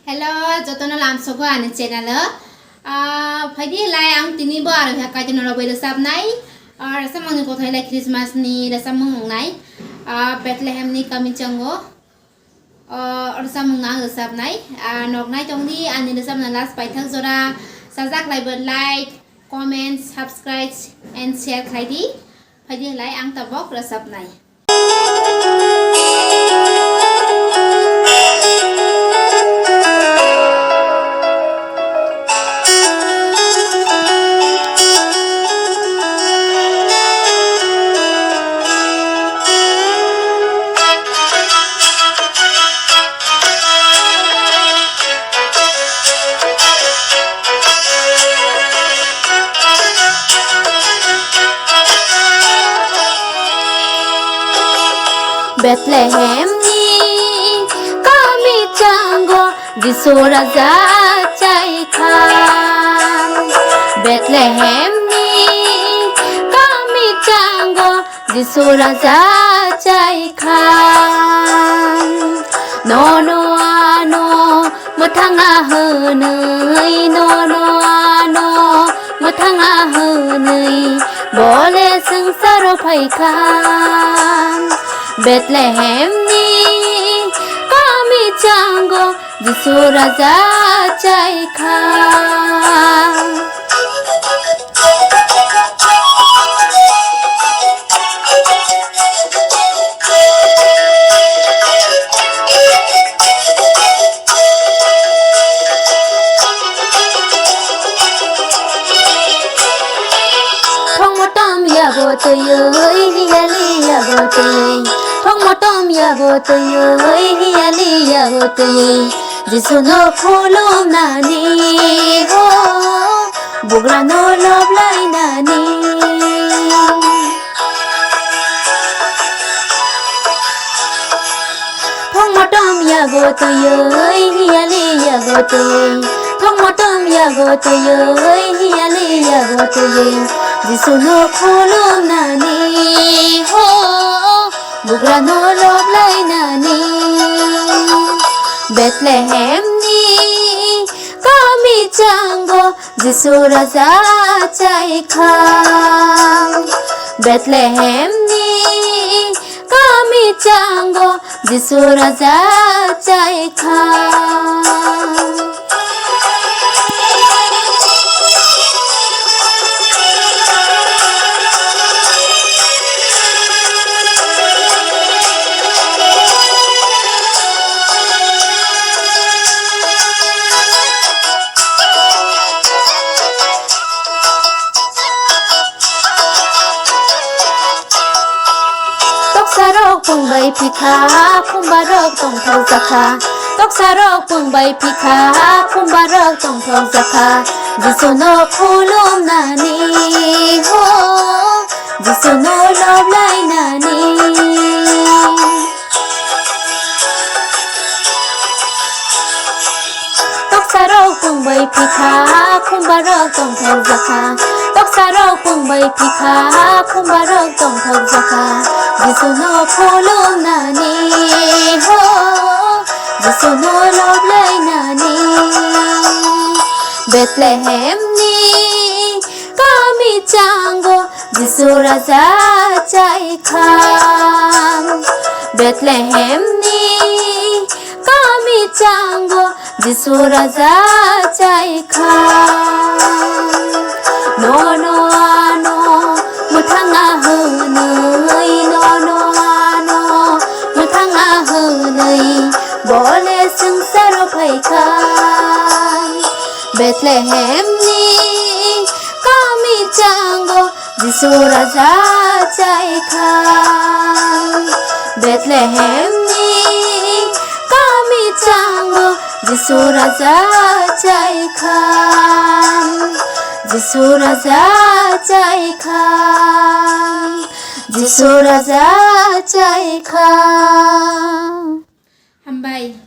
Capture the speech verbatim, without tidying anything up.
Hello, jotono lamsogo ani channel o. Ah, phaidi lai ang tini bo aro hai kaitor norok bai rwchapnai. Ah, rwchapmung ni kothai lai Christmas ni rwchapmung wngnai. Ah, Bethlehem ni kami chango. Ah, rwchapmung ang rwchapnai. Ah, nok nai tongdi ani rwchapna last paithak jora. Sajak lai bo like, comment, subscribe and share khlai di. Phaidi lai ang tabok rwchapnai. Bethlehem ni kami chango Jisu Raja chaikha. Bethlehem ni kami chango Jisu Raja chaikha. Nono ano mwthangna hwnwi, nono ano mwthangna hwnwi, bole swngcharo phaikha. Bethlehem ni kami chango Jisu Raja chaikha. Thongmotom yago twiwi, hiyali yago twiwi. Thongmotom yago twiwi, hiyali yago twiwi. Jisuno khulumnani ho, bugrano loblainani. Thongmotom yago twiwi, hiyali yago twiwi. Thongmotom yago twiwi, hiyali yago twiwi. Jisuno khulumnani ho, bugrano loblainani. Bethlehem ni kami chango Jisu Raja chaikha. Bethlehem ni kami chango Jisu Raja chaikha. Toksarok pung bai phikha, khumbarok tongthok jakha. Toksarok pung bai phikha, khumbarok tongthok jakha. Jisuno khulumnani ho, Jisuno loblainani. Toksarok pung bai phikha, khumbarok tongthok jakha. Toksarok pung bai phikha, khumbarok tongthok jakha. Jisuno khulumnani ho, Jisuno loblainani. Bethlehem ni kami chango Jisu Raja chaikha. Bethlehem ni kami chango Jisu Raja chaikha. Nono ano mwthangna hwnwi, nono ano mwthangna hwnwi, bole swngcharo phaikha. Bethlehem ni kami chango Jisu Raja chaikha. Bethlehem ni kami chango Jisu Raja chaikha. Jisu Raja chaikha. Jisu Raja chaikha. Hambai.